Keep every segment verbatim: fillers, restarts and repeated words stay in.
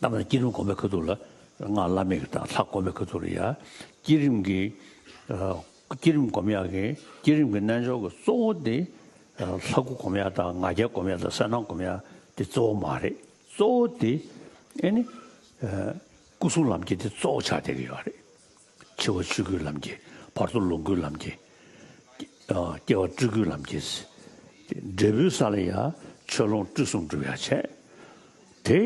ད་ལྟ་བསྐྱེད་རིམ་སྒོམ་པའི་ཁ་ཐུག་ལ། སྔགས་བླ་མེད་ཀྱི་དང་ལྷ་སྒོམ་པའི་ཁ་ཐུག་ལ་ཡ། བསྐྱེད་རིམ་གྱི། ཨ། བསྐྱེད་རིམ་སྒོམ་ཡག་གི་བསྐྱེད་རིམ་གྱི་རྣལ་འབྱོར་གྱི་གཙོ་བོ་དེ། ཨ། ལྷ་སྐུ་སྒོམ་ཡག་དང་ང་རྒྱལ་སྒོམ་ཡག་དང་བསོད་ནམས་སྒོམ་ཡག་དེ་གཙོ་བོ་མ་རེད། གཙོ་བོ་དེ་ཨེ་ནི། ཨ། སྐུ་གསུམ་ལམ་འཁྱེར་དེ་གཙོ་བོ་ཆགས་བསྡད་ཀྱི་ཡོད་རེད། འཆི་བ་ཆོས་སྐུའི་ལམ་འཁྱེར། བར་དོ་ལོངས་སྐུའི་ལམ་འཁྱེར། ཨ། སྐྱེ་བ་སྤྲུལ་སྐུའི་ལམ་འཁྱེར། འབྲས་བུའི་ས་ལ་ཡ་ཆོས་ལོངས་སྤྲུལ་གསུམ་སྒྲུབ་ཡག་བྱས། དེ་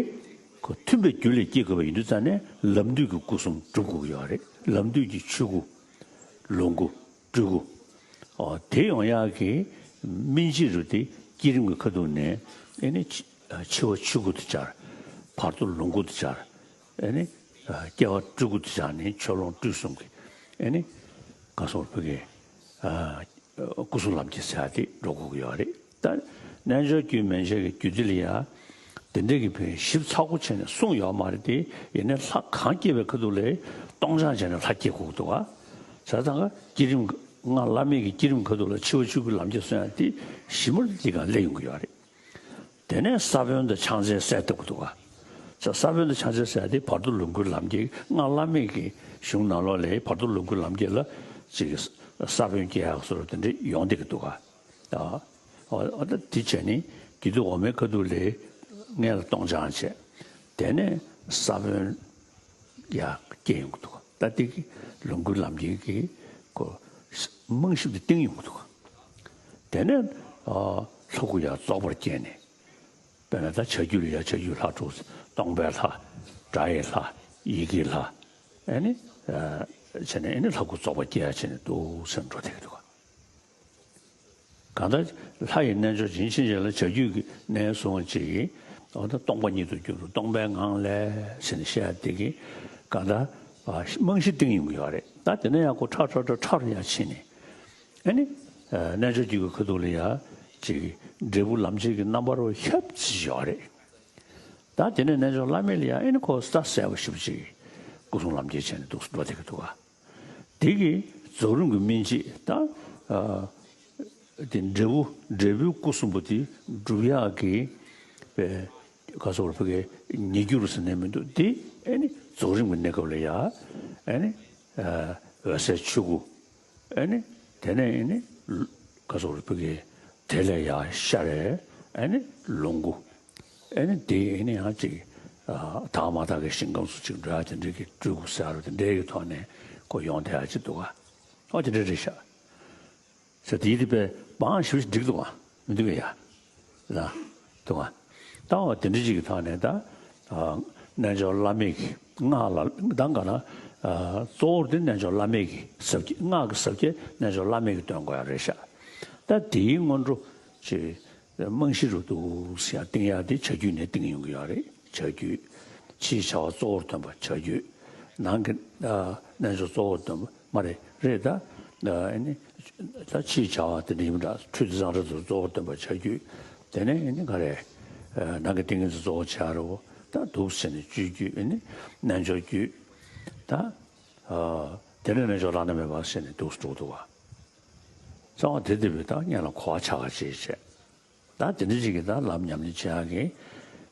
ཁོ་མཐུན་པའི་རྒྱུ་ལས་སྐྱེ་དགོས་པ་ཡིན་དུས་ཙང་ནས་ལམ་དུས་ཀྱི་སྐུ་གསུམ་སྒྲུབ་དགོས་ཀྱི་ཡོད་རེད། ལམ་དུས་ཀྱི་ཆོས་སྐུ། ལོངས་སྐུ། སྤྲུལ་སྐུ། ཨོ། དེ་ཡོང་ཡག་གི་སྨིན་བྱེད་རུ་དེ་བསྐྱེད་རིམ་གྱི་ཁ་ཐུག་ནས་ཨེ་ནི་འཆི་འཆི་བ་ཆོས་སྐུ་དེ་སྦྱར། བར་དོ་ལོངས་སྐུ་དེ་སྦྱར། ཨེ་ནི། ཨ། སྐྱེ་བ་སྤྲུལ་སྐུ་དེ་སྦྱར་ནས་ཆོས་ལོངས་སྤྲུལ་གསུམ་གྱི་ཨེ་ནི། ག་སོགས་ཕ་གི། ཨ། སྐུ་གསུམ་ལམ་འཁྱེར་ཟེར་ཡག་དེ་འགྲོ་དགོས་ཀྱི་ཡོད་རེད། ད་རྣལ་འབྱོར་རྒྱུད་མན་ཆད་ཀྱི་རྒྱུད་སྡེ་ལ་ཡ། དེ་འདྲ་གི་ཕན་ཞིབ་ཚགས་པོ་བྱས་ནས་གསུངས་ཡོད་མ་རེད་དེ། ཡིན་ནའི་ལྷ་གང་སྐྱེ་བའི་ཁ་ཐུག་ལ་སྟོང་སྦྱང་བྱས་ནས་ལྷ་སྐྱེ་དགོས་འདུག་ག་ས་དང་བསྐྱེད་རིམ་སྔགས་བླ་མེད་ཀྱི་བསྐྱེད་རིམ་ཁ་ཐུག་ལ་འཆི་བ་ཆོས་སྐུའི་ལམ་འཁྱེར་གསུང་ཡག་དེ་ཞིབ་མོ་དེ་ག་སླེབས་ཡོང་གི་ཡོད་རེད། དེ་ནས་ས་བོན་དང་ཕྱག་མཚན་གསལ་བཏབ་ཀྱི་འདུག་ག་ས་ས་བོན་དང་ཕྱག་མཚན་གསལ་དེ་བར་དོ་ལོངས་སྐུའི་ལམ་འཁྱེར། སྔགས་བླ་མེད་ཀྱི་གཞུང་ནང་ལོགས་ལ་བར་དོ་ལོངས་སྐུའི་ལམ་འཁྱེར་ལ་ཅིག་ས་བོན་སྐྱེ་ཡག་བཟོ་འདྲ་དེ་འདྲ་ཡོང་བསྡད་ཀྱི་འདུག་ག་ཨ། ཨ། ད་དེ་བྱས་ནས་དགེ་འདུན་འོག་མའི་ཁ་ཐུག་ལ་སྔོན་ལ་སྟོང་སྦྱང་བྱས། དེ་ནས་ས་བོན་ཡར་སྐྱེ་ཡོང་གི་འདུག་ད་དེ་གི་ལོངས་སྐུའི་ལམ་འཁྱེར་གྱི་ཁོ་རྨང་གཞི་དེ་བཏིང་ཡོང་གི་འདུག་དེ་ནས། ཨ། ལྷ་སྐུ་ཡར་རྫོགས་པར་སྐྱེས་ནས། དཔེར་ན་ད་བྱ་རྒྱུད་ལ་ཡ་བྱ་རྒྱུད་ལྷ་དྲུག་སྟོང་པའི་ལྷ། སྒྲ་ཡི་ལྷ། ཡི་གེའི་ལྷ། ཨེ་ནི། ཨ། བྱས་ནས་ཨེ་ནི་ལྷ་སྐུ་རྫོགས་པ་སྐྱེ་ཡ་བྱས་ནས་འདུག་སེ་འགྲོ་བསྡད་ཀྱི་འདུག་གང་ལྟར་ལྷ་ཡི་རྣལ་འབྱོར་ཡིན་ཕྱིན་ཆད་ལ་བྱ་རྒྱུད་ཀྱི་གནས་སོང་བ་ཅིག་གིས། འོ་ད་སྟོང་པ་ཉིད་དུ་གྱུར་སྟོང་པའི་ངང་ལས་ཟེར་ནས་བཤད་ཡ་དེ་གིས་གང་ལྟར། ཨ། རྨང་གཞི་བཏིང་ཡོང་གི་ཡོད་རེད། ད་དེ་ནས་ཡང་ཁོ་ཁྲ་ཁྲ་ཁྲ་ཁྲ་རུ་ཡར་ཕྱིན་ནས། ཨ་ནི། ཨ། རྣལ་འབྱོར་རྒྱུད་ཀྱི་ཁ་ཐུག་ལ་ཡ་ཅིག་འབྲས་བུ་ལམ་འཁྱེར་གྱི་རྣམ་པ་རུ་ཤར་ཙམ་ཡོད་རེད། ད་དེ་ནས་རྣལ་འབྱོར་བླ་མེད་ལ་ཡ་ཨེ་ནི་ཁོ་ས་གསལ་པོ་ཞེ་པོ་ཅིག་སྐུ་གསུམ་ལམ་འཁྱེར་བྱས་ནས་འདུག་སེ་འགྲོ་བསྡད་ཀྱི་འདུག་ག་དེ་གི་རྫོགས་རིམ་གྱི་སྨིན་བྱེད་ད། ཨ། དེ་འབྲས་བུ་འབྲས་བུའི་སྐུ་གསུམ་པོ་དེ་སྒྲུབ་ཡག་གི། ཨེ། ག་སོགས་ལ་ཕ་གི་ཉེ་འགྱུར་ཟེར་ནས་མི་འདུག་དེ་ཨེ་ནི་རྫོགས་རིམ་གྱི་གནས་སྐབས་ལ་ཡ། ཨེ་ནི། ཨ། འོད་གསལ་ཆོས་སྐུ། ཨེ་ནི། དེ་ནས་ཨེ་ནི། ག་སོགས་ལ་ཕ་གི་དེ་ལས་ཡར་ཤར་རེ། ཨེ་ནི་ལོངས་སྐུ། ཨེ་ནི་དེ་ཨེ་ནི་ཡང་ཅིག་ཨ། དག་མ་དག་གི་ཞིང་ཁམས་སུ་ཅིག་འགྲོ་ཡ་དེ་འདྲའི་གི་སྤྲུལ་སྐུ་ཟེར་བ་དེ་འདྲའི་གི་ཐོག་ནས་ཁོ་ཡོང་བསྡད་ཡ་ཅིག་འདུག་ག་ཨོ་དེ་འདྲ་རེད་ཤག་ཟེར་དེ་ཡིན་དེ་པས་མང་ཞིག་འགྲིག་འདུག་ག་མི་འདུག་ག་ཡ། ལ། འདུག་ག་ད་འོ་དེ་འདྲ་ཅིག་གི་ཐོག་ནས་ད། ཨ། རྣལ་འབྱོར་བླ་མེད་ཀྱི་སྔགས་ལ་ད་ག་ན། ཨ། གཙོ་བོར་དེ་རྣལ་འབྱོར་བླ་མེད་ཀྱི་ཟབ་རྒྱས། སྔགས་ཀྱི་ཟབ་རྒྱས་རྣལ་འབྱོར་བླ་མེད་ཀྱིས་སྟོན་དགོས་ཡ་རེད་ཤག་ད་དེའི་སྔོན་འགྲོ་ཅིག་རྨང་གཞི་རུ་འདུག་སེ་ཡར་བཏིང་ཡག་དེ་བྱ་རྒྱུད་ནས་བཏིང་ཡོང་གི་ཡོད་རེད། བྱ་རྒྱུད། ཕྱིའི་བྱ་བ་གཙོ་བོར་སྟོན་པ་བྱ་རྒྱུད། ནང་གི། ཨ། རྣལ་འབྱོར་གཙོ་བོར་སྟོན་པ་མ་རེད། རེད་ད། ཨ། ཨེ་ནི། ད་ཕྱིའི་བྱ་བ་དེ་འདྲ་ཡིན་པ་འདྲ། ཁྲུས་དང་བཟང་སྤྱོད་དེ་གཙོ་བོར་སྟོན་པ་བྱ་རྒྱུད། དེ་ནས་ཨེ་ནི་ག་རེ། ཨ། ནང་གི་ཏིང་ངེ་འཛིན་གཙོ་བོར་བྱ་རེད་བོ། ད་འདུག་སེ་ནས་སྤྱོད་རྒྱུད། ཨེ་ནི་རྣལ་འབྱོར་རྒྱུད། ད། ཨ། དེ་ནས་རྣལ་འབྱོར་བླ་ན་མེད་པ་ཟེར་ནས་འདུག་སེ་འགྲོ་འདུག་ག་རྩ་བ་དེ་དེ་བས་ད་སྔོན་ལ་གོ་བ་ཆགས་པ་བྱེད་བྱས། ད་དེ་འདྲ་ཅིག་གིས་ད་ལམ་ཉམས་ལེན་བྱེད་ཡག་གི།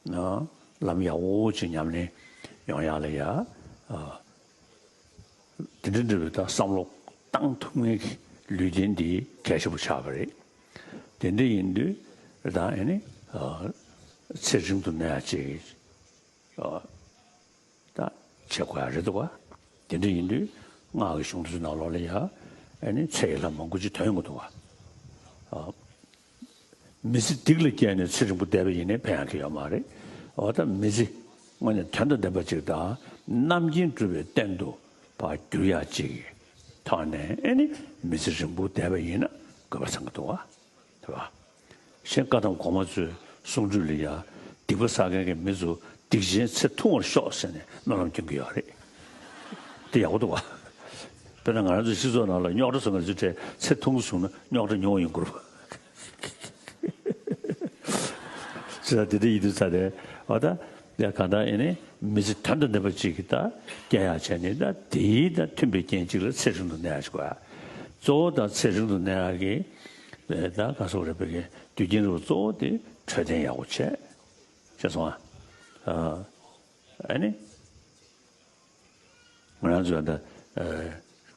ཨ། ལམ་ཡག་པོ་ཅིག་ཉམས་ལེན་ཡོང་ཡག་ལ་ཡ། ཨ། དེ་འདྲ་འདྲ་བའི་ད་བསམ་བློ་བཏང་ཐུབ་མཁན་གྱི་ལུས་རྟེན་འདི་གལ་ཆེན་པོ་ཆགས་པ་རེད། དེ་འདྲ་ཡིན་དུས་ད་ཨེ་ནི། ཨ། ཚེ་རིང་དུ་གནས་ཡག་ཅིག་ཨ། ད་བྱེད་དགོས་ཡ་རེད་འདུག་ག་དེ་འདྲ་ཡིན་དུས་སྔགས་ཀྱི་གཞུང་དེ་ཚོའི་ནང་ལོགས་ལ་ཡ། ཨེ་ནི་ཚེ་ཡི་ལྷ་མང་པོ་ཅིག་ཐོན་ཡོང་གི་འདུག་ག་ཨ། མི་ཚེ་སྡིག་ལ་སྐྱེས་ནས་ཚེ་རིང་པོ་བསྡད་པ་ཡིན་ནའི་ཕན་ཡག་གི་ཡོད་མ་རེད། འོ་ད་མི་ཚེ་དངོས་གནས་དོན་དང་ལྡན་པ་ཅིག་དང་རྣམ་མཁྱེན་གྲུབ་པའི་རྟེན་དུ་ཕར་འགྱུར་ཡག་ཅིག་གི་ཐོག་ནས་ཨེ་ནི་མི་ཚེ་རིང་པོ་བསྡད་པ་ཡིན་ན་དགོས་པ་ཚང་གི་འདུག་ག་དེ་བ། གཞན་བཀའ་གདམས་གོང་མ་ཚོའི་གསུང་སྒྲོས་ལ་ཡ། སྡིག་པ་བསགས་མཁན་གྱི་མི་ཚོ་སྡིག་ཅན་ཚེ་ཐུང་བར་ཤོག་ཟེར་ནས་སྨོན་ལམ་སྐྱོན་གྱི་ཡོད་རེད། དེ་ཡག་པོ་འདུག་བ། དཔེར་ན་ང་རང་ཚོའི་སྤྱི་ཚོགས་ནང་ལ་རྙོག་དྲ་བཟོ་མཁན་ཚོའི་གྲས་ཚེ་ཐུང་སོང་ན་རྙོག་དྲ་ཉུང་བ་ཡོང་གི་རེད། ཅི་ད་དེ་འདྲ་ཡིན་དུས་ཚ་རེད་བ་ད། ཡ་གང་ལྟར་ཨེ་ནི་མི་ཚེ་དོན་དང་ལྡན་པ་ཅིག་གི་ད་སྐྱེལ་ཡག་བྱས་ནས་ད་དེའི་ད་མཐུན་པའི་རྐྱེན་ཅིག་ལ་ཚེ་རིང་དུ་གནས་ཡག་ཅིག་དགོས་ཡ། གཙོ་བོ་ད་ཚེ་རིང་དུ་གནས་ཡག་གི་ད་ག་སོགས་རེད་པའི་གི་དུས་རྒྱུན་རུ་གཙོ་བོ་དེ་འཕྲོད་བསྟེན་ཡག་པོ་བྱས། ཤེས་སོང་ཨ། ཨ། ཨ་ནི། ང་རང་ཚོས་ད་ལྟ་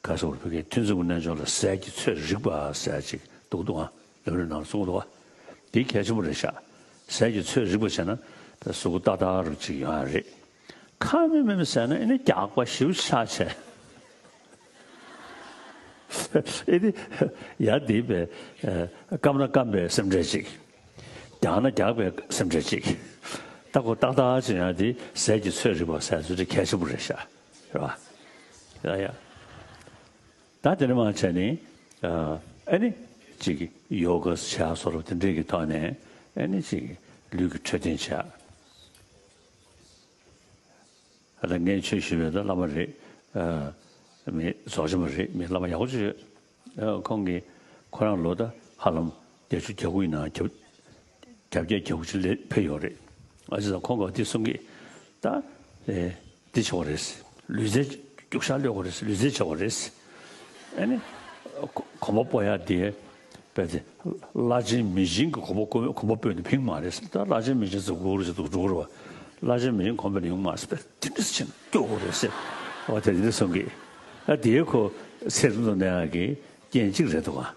ག་སོགས་བོད་སྐད་ཐུན་མཚོན་གྱི་རྣལ་འབྱོར་ལ་ཟས་ཀྱི་ཚོད་རིག་པ་ཟེར་ཅིག་འདུག་འདུག་ཨ། ལམ་རིམ་ནང་གསུངས་འདུག་ཨ། འདི་གལ་ཆེན་པོ་རེད་ཤག། ཟས་ཀྱི་ཚོད་རིག་པ་བྱས་ན་ད་གཟུགས་པོ་ཏག་ཏག་རུ་ཅིག་ཡོང་ཡ་རེད། ཁ་མི་མི་མི་ཟས་ན་ཨེ་ནི་རྒྱགས་པ་ཞེ་པོ་ཆགས་བྱས། ཨེ་ནི་ཡ་འདི་པའི་སྐམ་ན་སྐམ་པའི་སེམས་ཁྲལ་ཅིག། རྒྱགས་ན་རྒྱགས་པའི་སེམས་ཁྲལ་ཅིག། ད་ཁོ་ཏག་ཏག་བྱེད་ཡ་དེ་ཟས་ཀྱི་ཚོད་རིག་པ་ཟས་ཚོད་དེ་གལ་ཆེན་པོ་རེད་ཤག། རེད་བ། ཡ་ཡ། ད་དེ་ནས་མར་བྱས་ནས་ཨ་ནི་ཅིག་ཡོ་ག་བྱ་སོགས་དེ་འདྲས་ཀྱི་ཐོག་ནས་ཨ་ནི་ཅིག་ལུས་ཀྱི་འཕྲོད་བསྟེན་བྱ། ད་ངས་ཆོས་ཞུས་པའི་ད་བླ་མ་རེད། མི་རྫོགས་ཆེན་པོ་རེད། མི་བླ་མ་ཡག་པོ་ཅིག་ཡོད། ཁོང་གིས་ཁོ་རང་ལོ་ད་ཧ་ལམ་བརྒྱད་ཅུ་གྱ་དགུ་ཡིན་ན་གྱ་བརྒྱད་གྱ་དགུ་ཅིག་སླེབས་ཕེབས་ཡོད་རེད། ཨ་ཅེ་ད་ཁོང་གིས་འདི་གསུང་གི་ད། འདི་ཆོག་རེད། ལུས་རྩལ་རྒྱུག་ཤར་ལོས་དགོས་རེད། ལུས་རྩལ་ཆོག་རེད། ཨ་ནི། གོམ་པ་སྤོ་ཡ་དེ། བལ་ཏེ། བླ་ཆེན་མི་ཆེན་གྱི་གོམ་པ་སྤོ་གོམ་པ་སྤོས་ནས་ཕིང་མ་རེད། ད་བླ་ཆེན་མི་ཆེན་ཟེར་དགོས་རེད་ཟེར་འདུག་འགྲོ་རེད་བ། བླ་ཆེན་མི་ཆེན་གོམ་པ་ནས་ཡོང་མ་རེད། དེ་འདྲ་ཟེར་ནས་སྐྱོ་དགོས་རེད་ཟེར། བ་དེ་འདྲ་གསུང་གི། ད་དེའི་ཁོ་ཚེ་རིང་དུ་གནས་ཡག་གི་རྐྱེན་གཅིག་རེད་འདུག་ག།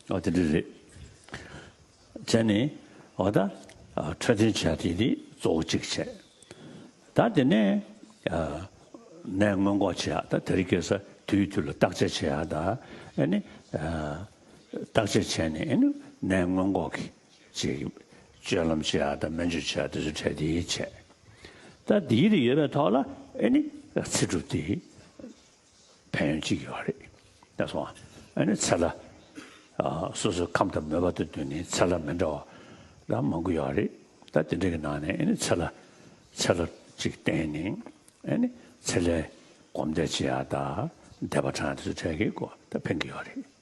འོ་དེ་འདྲ་རེད། བྱས་ནས་འོ་ད་འཕྲོད་བསྟེན་བྱ་དེ་དེ་གཙོ་བོ་གཅིག་བྱས། ད་དེ་ནས་ནད་སྔོན་འགོག་བྱེད་ཡག་ད་དེ་རིང་ཁ་སང་དུས་དུས་ལ་བརྟག་དཔྱད་བྱེད་ཡག་ད་ཨ་ནི་བརྟག་དཔྱད་བྱས་ནས་ཨ་ནི་ནད་སྔོན་འགོག་གི་ཅིག་སྤྱོད་ལམ་བྱེད་ཡག་ད་སྨན་བཅོས་བྱེད་ཡག་དེ་ཚོ་གྲས་དེ་བྱས། ད་དེ་རིགས་ཡོད་པའི་ཐོག་ལ་ཨ་ནི་ཚེ་སྒྲུབ་དེ། ཕན་ཡོན་གཅིག་ཡོད་རེད། ད་སོང་ཨ་ནི་ཚེ་ལ་སོ་སོའི་ཁམས་དང་མོས་པ་དང་བསྟུན་ནས་ཚེ་ལ་མི་འདྲ་བ་ལ་མང་པོ་ཡོད་རེད། ད་དེ་འདྲ་གི་ནང་ནས་ཨ་ནི་ཚེ་ལ་ཚེ་ལ་གཅིག་བརྟེན་ནས་ཨ་ནི་ཚེ་ལས་སྒོམ་བཟླས་བྱེད་ཡག་དང་བཟླས་པ་བགྲང་ཡག་དེ་ཚོ་འཕྲད་ཀྱི་སྐོར་ད་ཕན་གྱི་ཡོད་རེད།